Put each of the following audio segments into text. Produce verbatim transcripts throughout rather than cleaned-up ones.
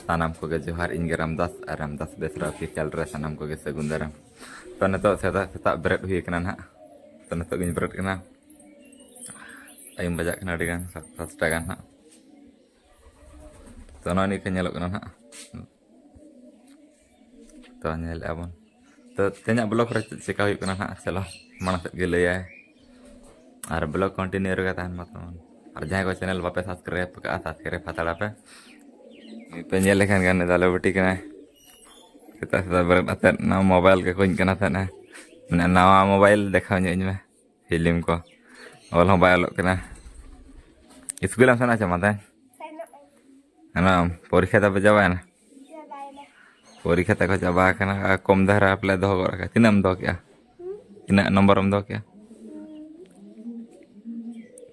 ᱥᱟᱱᱟᱢ ᱠᱚᱜᱮ ᱡᱚᱦᱟᱨ, ᱤᱧ ᱜᱮ ᱨᱟᱢᱫᱟᱥ ᱟᱨ ᱨᱟᱢᱫᱟᱥ ᱵᱮᱥᱨᱟ ᱚᱯᱷᱤᱥᱤᱭᱟᱞ ᱨᱮ ᱥᱟᱱᱟᱢ ᱠᱚᱜᱮ ᱥᱟᱹᱜᱩᱱ ᱫᱟᱨᱟᱢ᱾ ᱛᱚ, ᱱᱤᱛᱚᱜ ᱥᱮᱛᱟᱜ ᱥᱮᱛᱟᱜ ᱵᱮᱨᱮᱫ ᱦᱩᱭ ᱠᱟᱱᱟ ᱱᱟᱦᱟᱜ᱾ ᱛᱚ, ᱱᱤᱛᱚᱜ ᱜᱤᱧ ᱵᱮᱨᱮᱫ ᱠᱟᱱᱟ᱾ ᱴᱟᱭᱤᱢ ᱵᱟᱡᱟᱜ ᱠᱟᱱᱟ ᱟᱹᱰᱤ ᱜᱟᱱ, ᱥᱟᱛ ᱯᱟᱸᱪᱴᱟ ᱜᱟᱱ ᱱᱟᱦᱟᱜ᱾ ᱛᱚ, ᱱᱚᱜᱼᱚᱭ ᱱᱤᱝᱠᱟᱹ ᱧᱮᱞᱚᱜ ᱠᱟᱱᱟ ᱱᱟᱦᱟᱜ᱾ ᱛᱚ, ᱧᱮᱞᱮᱫᱼᱟ ᱵᱚᱱ᱾ ᱛᱚ, ᱛᱮᱦᱮᱧᱟᱜ ᱵᱞᱚᱜ ᱨᱮ ᱪᱮᱫ ᱪᱮᱠᱟ ᱦᱩᱭᱩᱜ ᱠᱟᱱᱟ ᱱᱟᱦᱟᱜ, ᱪᱚᱞᱚ ᱢᱟᱲᱟᱝ ᱥᱮᱫ ᱜᱮ ᱞᱟᱹᱭᱟᱭ᱾ ᱟᱨ ᱵᱞᱚᱜ ᱠᱚᱱᱴᱤᱱᱤᱭᱩ ᱨᱮᱜᱮ ᱛᱟᱦᱮᱱ ᱢᱟ ᱛᱟᱵᱚᱱ᱾ ᱟᱨ ᱡᱟᱦᱟᱸᱭ ᱠᱚ ᱪᱮᱱᱮᱞ ᱵᱟᱯᱮ ᱥᱟᱵᱥᱠᱨᱟᱭᱤᱵ ᱟᱠᱟᱫᱼᱟ, ᱥᱟᱵᱥᱠᱨᱟᱭᱤᱵ ᱦᱟᱛᱟᱲᱟ ᱯᱮ᱾ ᱯᱮ ᱧᱮᱞ ᱞᱮᱠᱷᱟᱱ ᱜᱮ ᱩᱱᱤ ᱫᱚ ᱟᱞᱮ ᱵᱟᱹᱴᱤ ᱠᱟᱱᱟᱭ᱾ ᱥᱮᱛᱟᱜ ᱥᱮᱛᱟᱜ ᱵᱮᱨᱮᱫ ᱟᱛᱮᱫ ᱱᱚᱣᱟ ᱢᱳᱵᱟᱭᱤᱞ ᱜᱮ ᱠᱚᱧ ᱠᱟᱱᱟ ᱛᱟᱦᱮᱱᱟ᱾ ᱢᱟᱱᱮ, ᱱᱟᱣᱟ ᱢᱳᱵᱟᱭᱤᱞ ᱫᱮᱠᱷᱟᱣ ᱧᱚᱜ ᱟᱹᱧ ᱢᱮ, ᱯᱷᱤᱞᱢ ᱠᱚ᱾ ᱚᱞ ᱦᱚᱸ ᱵᱟᱭ ᱚᱞᱚᱜ ᱠᱟᱱᱟ᱾ ᱤᱥᱠᱩᱞ ᱮᱢ ᱥᱮᱱᱚᱜᱼᱟ ᱪᱮ ᱢᱟ ᱛᱮᱦᱮᱧ? ᱥᱮᱱᱚᱜ ᱟᱹᱧ᱾ ᱦᱮᱸ, ᱯᱚᱨᱤᱠᱠᱷᱟ ᱛᱟᱯᱮ ᱪᱟᱵᱟᱭᱮᱱᱟ? ᱪᱟᱵᱟᱭᱮᱱᱟ᱾ ᱯᱚᱨᱤᱠᱠᱷᱟ ᱛᱟᱠᱚ ᱪᱟᱵᱟ ᱟᱠᱟᱱᱟ, ᱟᱨ ᱠᱚᱢ ᱫᱷᱟᱨᱟ ᱯᱟᱞᱮ ᱫᱚᱦᱚ ᱜᱚᱫ ᱟᱠᱟᱫ᱾ ᱛᱤᱱᱟᱹᱜ ᱮᱢ ᱫᱚᱦᱚ ᱠᱮᱜᱼᱟ? ᱦᱩᱸ? ᱛᱤᱱᱟᱹᱜ ᱱᱚᱢᱵᱚᱨ ᱮᱢ ᱫᱚᱦᱚ ᱠᱮᱜᱼᱟ? ᱦᱩᱸ᱾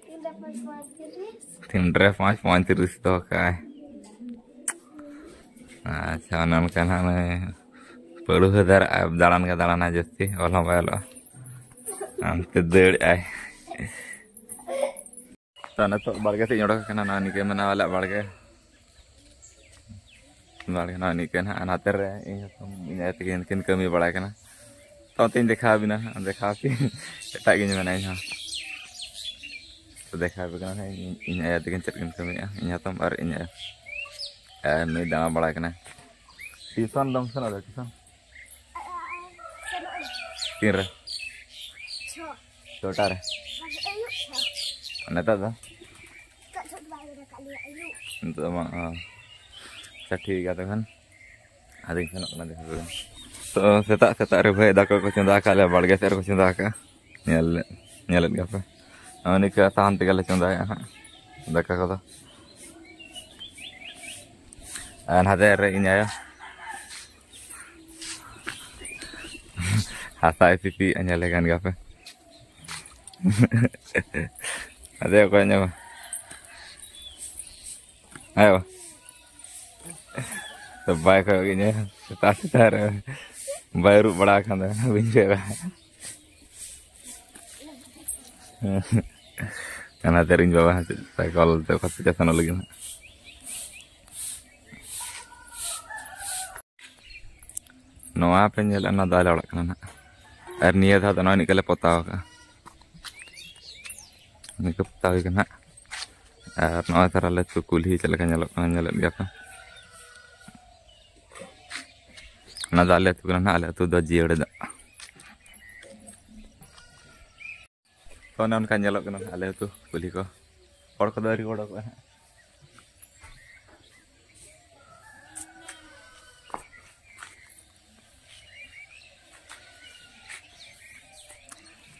ᱛᱤᱱᱨᱮ ᱯᱟᱸᱪ ᱯᱚᱸᱭᱛᱨᱤᱥ᱾ ᱛᱤᱱᱨᱮ ᱯᱟᱸᱪ ᱯᱚᱸᱭᱛᱨᱤᱥ ᱫᱚᱦᱚ ᱠᱟᱜᱼᱟᱭ᱾ ᱟᱪᱪᱷᱟ, ᱚᱱᱮ ᱚᱱᱠᱟ ᱱᱟᱦᱟᱜ ᱱᱩᱭ ᱯᱟᱹᱲᱩᱣᱟᱹ ᱫᱷᱟᱨᱟ ᱫᱟᱬᱟᱱ ᱜᱮ ᱫᱟᱬᱟᱱᱟ ᱡᱟᱹᱥᱛᱤ, ᱚᱞ ᱦᱚᱸ ᱵᱟᱭ ᱚᱞᱚᱜᱼᱟ᱾ ᱚᱱᱛᱮ ᱫᱟᱹᱲᱮᱜᱼᱟᱭ᱾ ᱛᱚ, ᱱᱤᱛᱚᱜ ᱵᱟᱲᱜᱮ ᱥᱮᱫ ᱤᱧ ᱚᱰᱚᱠ ᱟᱠᱟᱱᱟ, ᱱᱚᱜᱼᱚᱭ ᱱᱤᱝᱠᱟᱹ ᱢᱮᱱᱟᱜᱼᱟ ᱟᱞᱮᱭᱟᱜ ᱵᱟᱲᱜᱮ᱾ ᱵᱟᱲᱜᱮ ᱱᱚᱜᱼᱚᱭ ᱱᱤᱝᱠᱟᱹ ᱱᱟᱦᱟᱜ, ᱟᱨ ᱱᱟᱛᱮ ᱨᱮ ᱤᱧ ᱦᱚᱯᱚᱱ, ᱤᱧ ᱟᱭᱳ ᱛᱟᱹᱠᱤᱱ ᱠᱤᱱ ᱠᱟᱹᱢᱤ ᱵᱟᱲᱟᱭ ᱠᱟᱱᱟ᱾ ᱛᱚ, ᱚᱱᱛᱮᱧ ᱫᱮᱠᱷᱟᱣ ᱟᱵᱤᱱᱟ ᱦᱟᱸᱜ, ᱫᱮᱠᱷᱟᱣ ᱟᱯᱮ᱾ ᱮᱴᱟᱜ ᱜᱤᱧ ᱢᱮᱱᱟ ᱤᱧ ᱦᱚᱸ᱾ ᱛᱚ, ᱫᱮᱠᱷᱟᱣ ᱟᱯᱮ ᱠᱟᱱᱟ ᱦᱟᱸᱜ, ᱤᱧ, ᱤᱧ ᱟᱭᱳ ᱛᱟᱹᱠᱤᱱ ᱪᱮᱫ ᱠᱤᱱ ᱠᱟᱹᱢᱤᱭᱮᱫᱼᱟ, ᱤᱧ ᱦᱟᱛᱚᱢ ᱟᱨ ᱤᱧ ᱟᱭᱳ᱾ ᱟᱨ ᱱᱩᱭ ᱫᱟᱬᱟ ᱵᱟᱲᱟᱭ ᱠᱟᱱᱟ᱾ ᱴᱤᱭᱩᱥᱚᱱ ᱫᱚᱢ ᱥᱮᱱᱚᱜ ᱫᱚ, ᱴᱤᱭᱩᱥᱚᱱ? ᱥᱮᱱᱚᱜ ᱟᱹᱧ᱾ ᱛᱤᱱᱨᱮ? ᱪᱷᱚ᱾ ᱪᱷᱚᱴᱟ ᱨᱮ? ᱵᱟᱝ, ᱟᱹᱭᱩᱵ ᱪᱷᱚ᱾ ᱱᱤᱛᱚᱜ ᱫᱚ? ᱱᱤᱛᱚᱜ ᱪᱷᱚᱴ ᱵᱟᱭ ᱵᱮᱨᱮᱫ ᱠᱟᱜ ᱞᱮᱭᱟ, ᱟᱹᱭᱩᱵ᱾ ᱱᱤᱛᱚᱜ ᱫᱚ ᱵᱟᱝ, ᱚ᱾ ᱟᱪᱪᱷᱟ, ᱴᱷᱤᱠ ᱜᱮᱭᱟ ᱛᱚᱠᱷᱚᱱ᱾ ᱟᱫᱚᱧ ᱥᱮᱱᱚᱜ ᱠᱟᱱᱟ ᱡᱟᱦᱟᱸ ᱨᱮ᱾ ᱛᱚ, ᱥᱮᱛᱟᱜ ᱥᱮᱛᱟᱜ ᱨᱮ ᱵᱷᱟᱹᱭ ᱫᱟᱠᱟ ᱠᱚ ᱪᱚᱸᱫᱟ ᱟᱠᱟᱫ ᱞᱮᱭᱟ, ᱵᱟᱲᱜᱮ ᱥᱮᱫ ᱨᱮᱠᱚ ᱪᱚᱸᱫᱟ ᱟᱠᱟᱫᱼᱟ᱾ ᱧᱮᱞ, ᱧᱮᱞᱮᱫ ᱜᱮᱭᱟ ᱯᱮ᱾ ᱱᱚᱜᱼᱚ ᱱᱤᱝᱠᱟᱹ ᱥᱟᱦᱟᱱ ᱛᱮᱜᱮ ᱞᱮ ᱪᱚᱸᱫᱟᱭᱟ ᱦᱟᱸᱜ ᱫᱟᱠᱟ ᱠᱚᱫᱚ᱾ ᱟᱨ ᱱᱟᱛᱮ ᱨᱮ ᱤᱧ ᱟᱭᱳ ᱦᱟᱥᱟᱭ ᱥᱤᱯᱤᱭᱮᱫᱼᱟ, ᱧᱮᱞᱮ ᱠᱟᱱ ᱜᱮᱭᱟ ᱯᱮ᱾ ᱟᱫᱚ ᱚᱠᱚᱭ ᱧᱟᱢᱟ? ᱦᱮᱸ ᱵᱟ? ᱛᱚ ᱵᱟᱭ ᱠᱚᱭᱚᱜ ᱤᱧᱟᱹ, ᱥᱮᱛᱟᱜ ᱥᱮᱛᱟᱜ ᱨᱮ ᱵᱟᱭ ᱟᱹᱨᱩᱵ ᱵᱟᱲᱟ ᱟᱠᱟᱱ ᱫᱚ ᱵᱟᱹᱧ ᱠᱚᱭᱚᱜᱟ᱾ ᱚᱱᱟᱛᱮ ᱤᱧ ᱵᱟᱵᱟ ᱦᱚᱸ ᱪᱮᱫ ᱥᱟᱭᱠᱮᱞ ᱛᱮ ᱚᱠᱟ ᱥᱮᱫ ᱪᱚ ᱥᱮᱱᱚᱜ ᱞᱟᱹᱜᱤᱫ ᱦᱟᱸᱜ᱾ ᱱᱚᱣᱟ ᱯᱮ ᱧᱮᱞᱮᱫᱼᱟ, ᱱᱚᱣᱟ ᱫᱚ ᱟᱞᱮ ᱚᱲᱟᱜ ᱠᱟᱱᱟ ᱱᱟᱦᱟᱜ᱾ ᱟᱨ ᱱᱤᱭᱟᱹ ᱫᱷᱟᱣ ᱫᱚ ᱱᱚᱜᱼᱚᱭ ᱱᱤᱝᱠᱟᱹ ᱞᱮ ᱯᱚᱛᱟᱣ ᱟᱠᱟᱫᱼᱟ, ᱱᱤᱝᱠᱟᱹ ᱯᱚᱛᱟᱣ ᱦᱩᱭ ᱠᱟᱱᱟ ᱱᱟᱦᱟᱜ᱾ ᱟᱨ ᱱᱚᱜᱼᱚᱭ ᱛᱟᱨᱟ ᱟᱞᱮ ᱟᱹᱛᱩ ᱠᱩᱞᱦᱤ ᱪᱮᱫ ᱞᱮᱠᱟ ᱧᱮᱞᱚᱜ ᱠᱟᱱᱟ, ᱧᱮᱞᱮᱫ ᱜᱮᱭᱟ ᱯᱮ᱾ ᱚᱱᱟ ᱫᱚ ᱟᱞᱮ ᱟᱹᱛᱩ ᱠᱟᱱᱟ ᱱᱟᱦᱟᱜ, ᱟᱞᱮ ᱟᱹᱛᱩ ᱫᱚ ᱡᱤᱭᱟᱹᱲ ᱫᱟᱜ᱾ ᱛᱚ, ᱚᱱᱮ ᱚᱱᱠᱟ ᱧᱮᱞᱚᱜ ᱠᱟᱱᱟ ᱟᱞᱮ ᱟᱹᱛᱩ ᱠᱩᱞᱦᱤ ᱠᱚ᱾ ᱦᱚᱲ ᱠᱚᱫᱚ ᱟᱹᱣᱨᱤ ᱠᱚ ᱚᱰᱚᱠᱚᱜᱼᱟ ᱦᱟᱸᱜ᱾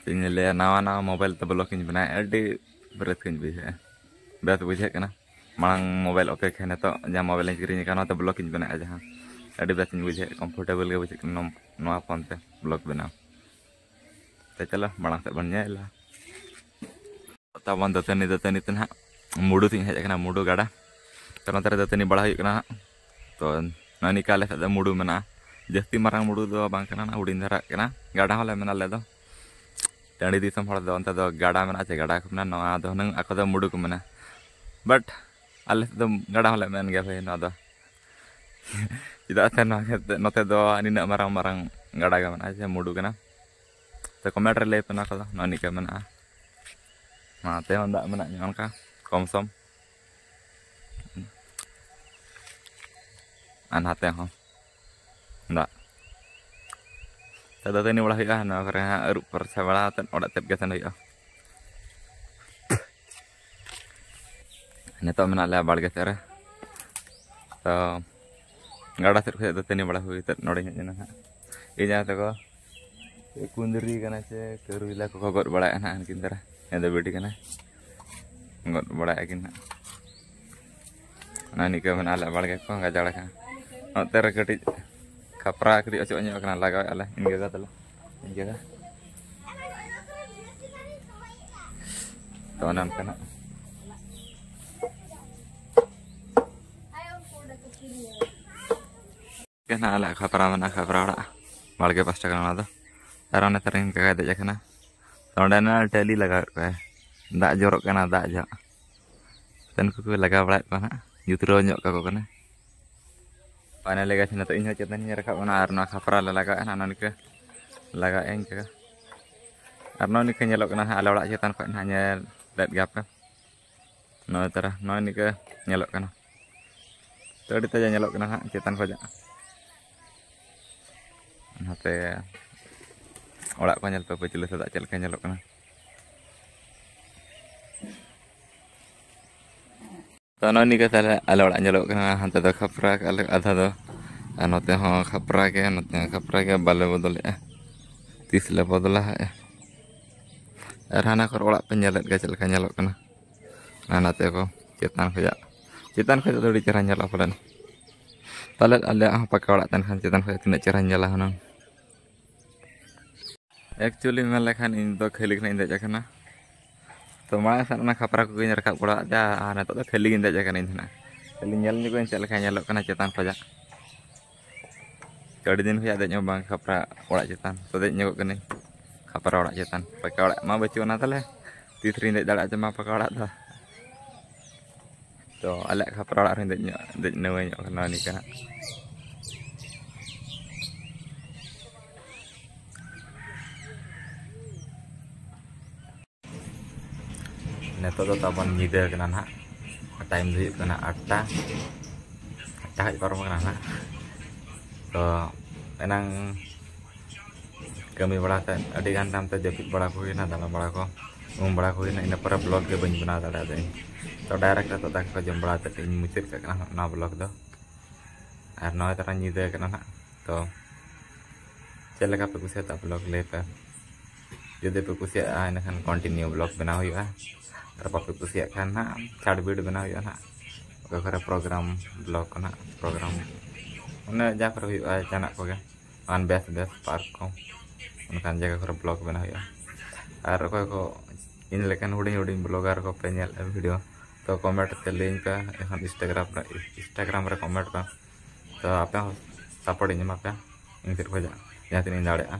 ᱪᱮᱫ ᱤᱧ ᱞᱟᱹᱭᱟ, ᱱᱟᱣᱟ ᱱᱟᱣᱟ ᱢᱳᱵᱟᱭᱤᱞ ᱛᱮ ᱵᱞᱚᱜ ᱤᱧ ᱵᱮᱱᱟᱣᱮᱫᱼᱟ, ᱟᱹᱰᱤ ᱨᱟᱹᱥᱠᱟᱹᱧ ᱵᱩᱡᱷᱟᱹᱣᱮᱫᱼᱟ, ᱵᱮᱥ ᱵᱩᱡᱷᱟᱹᱜ ᱠᱟᱱᱟ᱾ ᱢᱟᱲᱟᱝ ᱢᱳᱵᱟᱭᱤᱞ ᱚᱯᱮᱠᱷᱟ ᱱᱤᱛᱚᱜ ᱡᱟᱦᱟᱸ ᱢᱳᱵᱟᱭᱤᱞ ᱤᱧ ᱠᱤᱨᱤᱧ ᱟᱠᱟᱫ, ᱱᱚᱣᱟ ᱛᱮ ᱵᱞᱚᱜ ᱤᱧ ᱵᱮᱱᱟᱣᱮᱫᱼᱟ, ᱡᱟᱦᱟᱸ ᱟᱹᱰᱤ ᱵᱮᱥ ᱤᱧ ᱵᱩᱡᱷᱟᱹᱣᱮᱫᱼᱟ, ᱠᱚᱢᱯᱷᱚᱨᱴᱮᱵᱚᱞ ᱜᱮ ᱵᱩᱡᱷᱟᱹᱜ ᱠᱟᱱᱟ ᱱᱚᱣᱟ ᱯᱷᱳᱱ ᱛᱮ ᱵᱞᱚᱜ ᱵᱮᱱᱟᱣ᱾ ᱛᱚ ᱪᱚᱞᱚ, ᱢᱟᱲᱟᱝ ᱥᱮᱫ ᱵᱚᱱ ᱧᱮᱞᱟ᱾ ᱛᱟᱵᱚᱱ ᱫᱟᱹᱛᱟᱹᱱᱤ, ᱫᱟᱹᱛᱟᱹᱱᱤ ᱛᱮ ᱱᱟᱦᱟᱜ ᱢᱩᱰᱩ ᱥᱮᱫ ᱤᱧ ᱦᱮᱡ ᱟᱠᱟᱱᱟ, ᱢᱩᱰᱩ ᱜᱟᱰᱟ᱾ ᱛᱚ ᱱᱚᱛᱮ ᱨᱮ ᱫᱟᱹᱛᱟᱹᱱᱤ ᱵᱟᱲᱟ ᱦᱩᱭᱩᱜ ᱠᱟᱱᱟ ᱦᱟᱸᱜ᱾ ᱛᱚ ᱱᱚᱜᱼᱚᱭ ᱱᱤᱝᱠᱟ ᱟᱞᱮ ᱥᱮᱫ ᱫᱚ ᱢᱩᱰᱩ ᱢᱮᱱᱟᱜᱼᱟ, ᱡᱟᱹᱥᱛᱤ ᱢᱟᱨᱟᱝ ᱢᱩᱰᱩ ᱫᱚ ᱵᱟᱝ ᱠᱟᱱᱟ, ᱦᱩᱰᱤᱧ ᱫᱷᱟᱨᱟ ᱠᱟᱱᱟ᱾ ᱜᱟᱰᱟ ᱦᱚᱸᱞᱮ ᱢᱮᱱᱟ ᱟᱞᱮ ᱫᱚ᱾ ᱴᱟᱺᱰᱤ ᱫᱤᱥᱚᱢ ᱦᱚᱲ ᱫᱚ ᱚᱱᱛᱮ ᱫᱚ ᱜᱟᱰᱟ ᱢᱮᱱᱟᱜᱼᱟ ᱪᱮ ᱜᱟᱰᱟ ᱠᱚ ᱢᱮᱱᱟ, ᱱᱚᱣᱟ ᱫᱚ ᱦᱩᱱᱟᱹᱝ ᱟᱠᱚ ᱫᱚ ᱢᱩᱰᱩ ᱠᱚ ᱢᱮᱱᱟ᱾ ᱵᱟᱴ ᱟᱞᱮ ᱥᱮᱫ ᱫᱚ ᱜᱟᱰᱟ ᱦᱚᱸᱞᱮ ᱢᱮᱱ ᱜᱮᱭᱟ ᱵᱷᱟᱹᱭ ᱱᱚᱣᱟ ᱫᱚ᱾ ᱪᱮᱫᱟᱜ ᱥᱮ ᱱᱚᱣᱟ ᱠᱷᱮᱛ ᱱᱚᱛᱮ ᱫᱚ ᱱᱤᱱᱟᱹᱜ ᱢᱟᱨᱟᱝ ᱢᱟᱨᱟᱝ ᱜᱟᱰᱟ ᱜᱮ ᱢᱮᱱᱟᱜᱼᱟ ᱥᱮ ᱢᱩᱰᱩ ᱠᱟᱱᱟ᱾ ᱛᱚ ᱠᱚᱢᱮᱱᱴ ᱨᱮ ᱞᱟᱹᱭ ᱯᱮ ᱱᱚᱣᱟ ᱠᱚᱫᱚ, ᱱᱚᱜᱼᱚ ᱱᱤᱝᱠᱟᱹ ᱢᱮᱱᱟᱜᱼᱟ᱾ ᱱᱚᱛᱮ ᱦᱚᱸ ᱫᱟᱜ ᱢᱮᱱᱟᱜ ᱧᱚᱜ ᱚᱱᱠᱟ ᱠᱚᱢ ᱥᱚᱢ᱾ ᱟᱨ ᱱᱟᱛᱮ ᱦᱚᱸ ᱫᱟᱜ᱾ ᱛᱚ ᱫᱟᱹᱛᱟᱹᱱᱤ ᱵᱟᱲᱟ ᱦᱩᱭᱩᱜᱼᱟ, ᱱᱚᱣᱟ ᱠᱚᱨᱮ ᱦᱟᱸᱜ ᱟᱹᱨᱩᱵ ᱯᱷᱟᱨᱪᱟ ᱵᱟᱲᱟ ᱠᱟᱛᱮᱫ ᱚᱲᱟᱜ ᱥᱮᱫ ᱜᱮ ᱥᱮᱱ ᱦᱩᱭᱩᱜᱼᱟ᱾ ᱱᱤᱛᱚᱜ ᱢᱮᱱᱟᱜ ᱞᱮᱭᱟ ᱵᱟᱲᱜᱮ ᱥᱮᱫ ᱨᱮ᱾ ᱛᱚ ᱜᱟᱰᱟ ᱥᱮᱫ ᱠᱷᱚᱱ ᱫᱟᱹᱛᱟᱹᱱᱤ ᱵᱟᱲᱟ ᱦᱩᱭ ᱠᱟᱛᱮᱫ ᱱᱚᱰᱮᱧ ᱦᱮᱡ ᱮᱱᱟ ᱦᱟᱸᱜ᱾ ᱤᱧ ᱡᱟᱦᱟᱸ ᱛᱟᱠᱚ ᱠᱩᱸᱫᱽᱨᱤ ᱠᱟᱱᱟ ᱪᱮ ᱠᱟᱹᱨᱩᱭᱞᱟ ᱠᱚᱠᱚ ᱜᱚᱫ ᱵᱟᱲᱟᱭᱮᱫᱼᱟ ᱦᱟᱸᱜ ᱩᱱᱠᱤᱱ ᱫᱷᱟᱨᱟ᱾ ᱦᱮᱸ ᱫᱚ ᱵᱤᱴᱤ ᱠᱟᱱᱟᱭ, ᱜᱚᱫ ᱵᱟᱲᱟᱭᱮᱫᱼᱟ ᱠᱤᱱ ᱦᱟᱸᱜ᱾ ᱚᱱᱟ ᱱᱤᱝᱠᱟᱹ ᱢᱮᱱᱟᱜᱼᱟ ᱟᱞᱮᱭᱟᱜ ᱵᱟᱲᱜᱮ ᱠᱚ ᱜᱟᱡᱟᱲ ᱟᱠᱟᱱᱟ᱾ ᱱᱚᱛᱮ ᱨᱮ ᱠᱟᱹᱴᱤᱡ ᱠᱷᱟᱯᱨᱟ ᱠᱟᱹᱴᱤᱡ ᱚᱪᱚᱜ ᱧᱚᱜ ᱟᱠᱟᱱᱟ, ᱞᱟᱜᱟᱣᱮᱫᱼᱟ ᱞᱮ ᱤᱱᱠᱟᱹ ᱠᱟᱛᱮ ᱞᱮ ᱤᱱᱠᱟᱹ ᱠᱟ᱾ ᱛᱚ ᱚᱱᱮ ᱚᱱᱠᱟ ᱱᱟᱜ᱾ ᱜᱮ ᱱᱟᱜ ᱟᱞᱮᱭᱟᱜ ᱠᱷᱟᱯᱨᱟ ᱢᱮᱱᱟᱜᱼᱟ, ᱠᱷᱟᱯᱨᱟ ᱚᱲᱟᱜ ᱵᱟᱲᱜᱮ ᱯᱟᱥᱴᱟ ᱠᱟᱱᱟ ᱚᱱᱟ ᱫᱚ᱾ ᱟᱨ ᱚᱱᱮ ᱛᱟᱨᱟᱧ ᱠᱟᱠᱟᱭ ᱫᱮᱡ ᱟᱠᱟᱱᱟ᱾ ᱛᱚ ᱚᱸᱰᱮ ᱱᱟᱜ ᱴᱟᱹᱞᱤ ᱞᱟᱜᱟᱣᱮᱫ ᱠᱚᱣᱟᱭ, ᱫᱟᱜ ᱡᱚᱨᱚᱜ ᱠᱟᱱᱟ, ᱫᱟᱜ ᱡᱚᱜ᱾ ᱛᱚ ᱱᱩᱠᱩ ᱠᱚ ᱞᱟᱜᱟᱣ ᱵᱟᱲᱟᱭᱮᱫ ᱠᱚᱣᱟ ᱦᱟᱸᱜ, ᱡᱩᱛᱨᱟᱹᱣ ᱧᱚᱜ ᱠᱟᱠᱚ ᱠᱟᱱᱟ᱾ Finally guys, ᱱᱤᱛᱚᱜ ᱤᱧ ᱦᱚᱸ ᱪᱮᱛᱟᱱ ᱤᱧ ᱨᱟᱠᱟᱵ ᱠᱟᱱᱟ ᱟᱨ ᱱᱚᱣᱟ ᱠᱷᱟᱯᱨᱟ ᱞᱮ ᱞᱟᱜᱟᱣᱮᱫᱼᱟ ᱱᱟᱦᱟᱜ, ᱱᱚᱜᱼᱚ ᱱᱤᱝᱠᱟᱹ ᱞᱟᱜᱟᱣᱮᱫᱼᱟ ᱤᱱᱠᱟᱹ᱾ ᱟᱨ ᱱᱚᱜᱼᱚ ᱱᱤᱝᱠᱟᱹ ᱧᱮᱞᱚᱜ ᱠᱟᱱᱟ ᱱᱟᱦᱟᱜ ᱟᱞᱮ ᱚᱲᱟᱜ ᱪᱮᱛᱟᱱ ᱠᱷᱚᱱ ᱱᱟᱦᱟᱜ, ᱧᱮᱞ ᱞᱮᱫ ᱜᱮᱭᱟ ᱯᱮ᱾ ᱱᱚᱜᱼᱚᱭ ᱛᱟᱨᱟ ᱱᱚᱜᱼᱚᱭ ᱱᱤᱝᱠᱟᱹ ᱧᱮᱞᱚᱜ ᱠᱟᱱᱟ᱾ ᱛᱚ ᱟᱹᱰᱤ ᱛᱟᱡᱟ ᱧᱮᱞᱚᱜ ᱠᱟᱱᱟ ᱱᱟᱦᱟᱜ ᱪᱮᱛᱟᱱ ᱠᱷᱚᱱᱟᱜ᱾ ᱱᱚᱛᱮ ᱚᱲᱟᱜ ᱠᱚ ᱧᱮᱞ ᱯᱮ ᱯᱟᱹᱪᱷᱞᱟᱹ ᱥᱮᱫᱟᱜ ᱪᱮᱫ ᱞᱮᱠᱟ ᱧᱮᱞᱚᱜ ᱠᱟᱱᱟ᱾ ᱛᱚ ᱱᱚᱜᱼᱚᱭ ᱱᱤᱝᱠᱟᱹ ᱛᱟᱦᱞᱮ ᱟᱞᱮ ᱚᱲᱟᱜ ᱧᱮᱞᱚᱜ ᱠᱟᱱᱟ, ᱦᱟᱱᱛᱮ ᱫᱚ ᱠᱷᱟᱯᱨᱟ ᱠᱟᱜᱼᱟ ᱞᱮ ᱟᱫᱷᱟ ᱫᱚ, ᱟᱨ ᱱᱚᱛᱮ ᱦᱚᱸ ᱠᱷᱟᱯᱨᱟ ᱜᱮ, ᱱᱚᱛᱮ ᱦᱚᱸ ᱠᱷᱟᱯᱨᱟ ᱜᱮ, ᱵᱟᱞᱮ ᱵᱚᱫᱚᱞᱮᱜᱼᱟ᱾ ᱛᱤᱥ ᱞᱮ ᱵᱚᱫᱚᱞᱟ ᱦᱟᱸᱜ᱾ ᱟᱨ ᱦᱟᱱᱟ ᱠᱚᱨᱮ ᱚᱲᱟᱜ ᱯᱮ ᱧᱮᱞᱮᱫ ᱜᱮᱭᱟ ᱪᱮᱫ ᱞᱮᱠᱟ ᱧᱮᱞᱚᱜ ᱠᱟᱱᱟ᱾ ᱟᱨ ᱱᱚᱛᱮ ᱠᱚ ᱪᱮᱛᱟᱱ ᱠᱷᱚᱱᱟᱜ, ᱪᱮᱛᱟᱱ ᱠᱷᱚᱱᱟᱜ ᱫᱚ ᱟᱹᱰᱤ ᱪᱮᱦᱨᱟ ᱧᱮᱞᱚᱜᱼᱟ ᱯᱟᱞᱮᱱ᱾ ᱯᱟᱞᱮᱫ ᱟᱞᱮᱭᱟᱜ ᱦᱚᱸ ᱯᱟᱠᱟ ᱚᱲᱟᱜ ᱛᱟᱦᱮᱱ ᱠᱷᱟᱱ ᱪᱮᱛᱟᱱ ᱠᱷᱚᱱᱟᱜ ᱛᱤᱱᱟᱹᱜ ᱪᱮᱦᱨᱟ ᱧᱮᱞᱟ ᱦᱩᱱᱟᱹᱝ᱾ Actually ᱢᱮᱱ ᱞᱮᱠᱷᱟᱱ ᱤᱧ ᱫᱚ ᱠᱷᱟᱹᱞᱤ ᱠᱷᱚᱱᱟᱜ ᱤᱧ ᱫᱮᱡ ᱟᱠᱟᱱᱟ᱾ ᱛᱚ ᱢᱟᱲᱟᱝ ᱥᱮᱫ ᱚᱱᱟ ᱠᱷᱟᱯᱨᱟ ᱠᱚᱜᱮᱧ ᱨᱟᱠᱟᱵ ᱵᱟᱲᱟ ᱟᱫᱟ, ᱟᱨ ᱱᱤᱛᱚᱜ ᱫᱚ ᱠᱷᱟᱹᱞᱤ ᱜᱤᱧ ᱫᱮᱡ ᱟᱠᱟᱱᱟ ᱤᱧ ᱫᱚ ᱱᱟᱜ᱾ ᱠᱷᱟᱹᱞᱤ ᱧᱮᱞ ᱧᱚᱜᱟᱹᱧ ᱪᱮᱫ ᱞᱮᱠᱟ ᱧᱮᱞᱚᱜ ᱠᱟᱱᱟ ᱪᱮᱛᱟᱱ ᱠᱷᱚᱱᱟᱜ᱾ ᱟᱹᱰᱤ ᱫᱤᱱ ᱠᱷᱚᱱᱟᱜ ᱫᱮᱡ ᱦᱚᱸ ᱵᱟᱝ ᱠᱷᱟᱯᱨᱟ ᱚᱲᱟᱜ ᱪᱮᱛᱟᱱ, ᱛᱚ ᱫᱮᱡ ᱧᱚᱜᱚᱜ ᱠᱟᱹᱱᱟᱹᱧ ᱠᱷᱟᱯᱨᱟ ᱚᱲᱟᱜ ᱪᱮᱛᱟᱱ᱾ ᱯᱟᱠᱟ ᱚᱲᱟᱜ ᱢᱟ ᱵᱟᱹᱪᱩᱜ ᱟᱱᱟ ᱛᱟᱞᱮ, ᱛᱤᱥ ᱨᱤᱧ ᱫᱮᱡ ᱫᱟᱲᱮᱭᱟᱜᱼᱟ ᱪᱮ ᱢᱟ ᱯᱟᱠᱟ ᱚᱲᱟᱜ ᱫᱚ᱾ ᱛᱚ ᱟᱞᱮᱭᱟᱜ ᱠᱷᱟᱯᱨᱟ ᱚᱲᱟᱜ ᱨᱮᱦᱚᱸ ᱫᱮᱡ ᱧᱚᱜ, ᱫᱮᱡ ᱱᱟᱹᱣᱟᱹᱭ ᱧᱚᱜ ᱠᱟᱱᱟ ᱱᱤᱝᱠᱟᱹ ᱦᱟᱸᱜ᱾ ᱱᱤᱛᱚᱜ ᱫᱚ ᱛᱟᱵᱚᱱ ᱧᱤᱫᱟᱹ ᱠᱟᱱᱟ ᱱᱟᱦᱟᱜ, ᱴᱟᱭᱤᱢ ᱫᱚ ᱦᱩᱭᱩᱜ ᱠᱟᱱᱟ ᱟᱴᱴᱟ, ᱟᱴᱴᱟ ᱦᱟᱡ ᱯᱟᱨᱚᱢ ᱟᱠᱟᱱᱟ ᱱᱟᱦᱟᱜ᱾ ᱛᱚ ᱮᱱᱟᱝ ᱠᱟᱹᱢᱤ ᱵᱟᱲᱟ ᱠᱟᱛᱮᱫ ᱟᱹᱰᱤ ᱜᱟᱱ ᱛᱟᱭᱚᱢ ᱛᱮ ᱡᱟᱹᱯᱤᱫ ᱵᱟᱲᱟ ᱠᱚ ᱦᱩᱭᱱᱟ, ᱫᱟᱬᱟ ᱵᱟᱲᱟ ᱠᱚ, ᱩᱢ ᱵᱟᱲᱟ ᱠᱚ ᱦᱩᱭᱱᱟ, ᱤᱱᱟᱹ ᱯᱚᱨᱮ ᱵᱞᱚᱜ ᱜᱮ ᱵᱟᱹᱧ ᱵᱮᱱᱟᱣ ᱫᱟᱲᱮᱭᱟᱫᱟᱹᱧ᱾ ᱛᱚ ᱰᱟᱭᱨᱮᱠᱴ ᱱᱤᱛᱚᱜ ᱫᱟᱠᱟ ᱠᱚ ᱡᱚᱢ ᱵᱟᱲᱟ ᱠᱟᱛᱮᱫ ᱤᱧ ᱢᱩᱪᱟᱹᱫ ᱠᱟᱜ ᱠᱟᱱᱟ ᱱᱚᱣᱟ ᱵᱞᱚᱜ ᱫᱚ᱾ ᱟᱨ ᱱᱚᱜᱼᱚᱭ ᱛᱟᱨᱟ ᱧᱤᱫᱟᱹ ᱠᱟᱱᱟ ᱱᱟᱦᱟᱜ᱾ ᱛᱚ ᱪᱮᱫ ᱞᱮᱠᱟ ᱯᱮ ᱠᱩᱥᱤᱭᱟᱫᱟ ᱵᱞᱚᱜ ᱞᱟᱹᱭ ᱯᱮ᱾ ᱡᱩᱫᱤ ᱯᱮ ᱠᱩᱥᱤᱭᱟᱜᱼᱟ ᱮᱸᱰᱮᱠᱷᱟᱱ ᱠᱚᱱᱴᱤᱱᱤᱭᱩ ᱵᱞᱚᱜ ᱵᱮᱱᱟᱣ ᱦᱩᱭᱩᱜᱼᱟ, ᱟᱨ ᱵᱟᱯᱮ ᱠᱩᱥᱤᱭᱟᱜ ᱠᱷᱟᱱ ᱱᱟᱦᱟᱜ ᱪᱷᱟᱴᱵᱤᱴ ᱵᱮᱱᱟᱣ ᱦᱩᱭᱩᱜᱼᱟ ᱱᱟᱦᱟᱜ᱾ ᱚᱠᱟ ᱠᱚᱨᱮ ᱯᱨᱳᱜᱨᱟᱢ ᱵᱞᱚᱜ ᱠᱚ ᱱᱟᱦᱟᱜ, ᱯᱨᱳᱜᱨᱟᱢ ᱚᱱᱮ ᱡᱟᱦᱟᱸ ᱠᱚᱨᱮ ᱦᱩᱭᱩᱜᱼᱟ ᱡᱟᱦᱟᱱᱟᱜ ᱠᱚᱜᱮ, ᱟᱨ ᱵᱮᱥ ᱵᱮᱥ ᱯᱟᱨᱠ ᱠᱚ, ᱚᱱᱠᱟᱱ ᱡᱟᱭᱜᱟ ᱠᱚᱨᱮ ᱵᱞᱚᱜ ᱵᱮᱱᱟᱣ ᱦᱩᱭᱩᱜᱼᱟ᱾ ᱟᱨ ᱚᱠᱚᱭ ᱠᱚ ᱤᱧ ᱞᱮᱠᱟᱱ ᱦᱩᱰᱤᱧ ᱦᱩᱰᱤᱧ ᱵᱞᱚᱜᱟᱨ ᱠᱚᱯᱮ ᱧᱮᱞᱮᱫᱼᱟ ᱵᱷᱤᱰᱤᱭᱳ, ᱛᱚ ᱠᱚᱢᱮᱱᱴ ᱛᱮ ᱞᱟᱹᱭᱟᱹᱧ ᱯᱮ, ᱮᱱᱠᱷᱟᱱ ᱤᱱᱥᱴᱟᱜᱨᱟᱢ ᱨᱮ, ᱤᱱᱥᱴᱟᱜᱨᱟᱢ ᱨᱮ ᱠᱚᱢᱮᱱᱴ ᱯᱮ᱾ ᱛᱚ ᱟᱯᱮ ᱦᱚᱸ ᱥᱟᱯᱳᱨᱴ ᱤᱧ ᱮᱢᱟ ᱯᱮᱭᱟ ᱤᱧ ᱥᱮᱫ ᱠᱷᱚᱱᱟᱜ ᱡᱟᱦᱟᱸ ᱛᱤᱱᱟᱹᱜ ᱤᱧ ᱫᱟᱲᱮᱭᱟᱜᱼᱟ᱾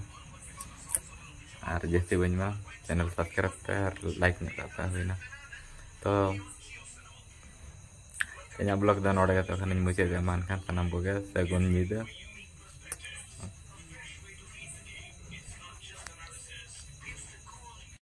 ᱟᱨ ᱡᱟᱹᱥᱛᱤ ᱵᱟᱹᱧ ᱢᱮᱱᱟ, ᱪᱮᱱᱮᱞ ᱥᱟᱵᱥᱠᱨᱟᱭᱤᱵᱽ ᱯᱮ ᱟᱨ ᱞᱟᱭᱤᱠ ᱧᱚᱜ ᱠᱟᱜ ᱯᱮ, ᱦᱩᱭᱱᱟ᱾ ᱛᱚ ᱤᱧᱟᱹᱜ ᱵᱞᱚᱜ ᱫᱚ ᱱᱚᱰᱮ ᱜᱮ ᱛᱚᱠᱷᱚᱱᱤᱧ ᱢᱩᱪᱟᱹᱫ ᱮᱫᱟ᱾ ᱢᱟ ᱮᱱᱠᱷᱟᱱ ᱥᱟᱱᱟᱢ ᱠᱚᱜᱮ ᱥᱟᱹᱜᱩᱱ ᱧᱤᱫᱟᱹ᱾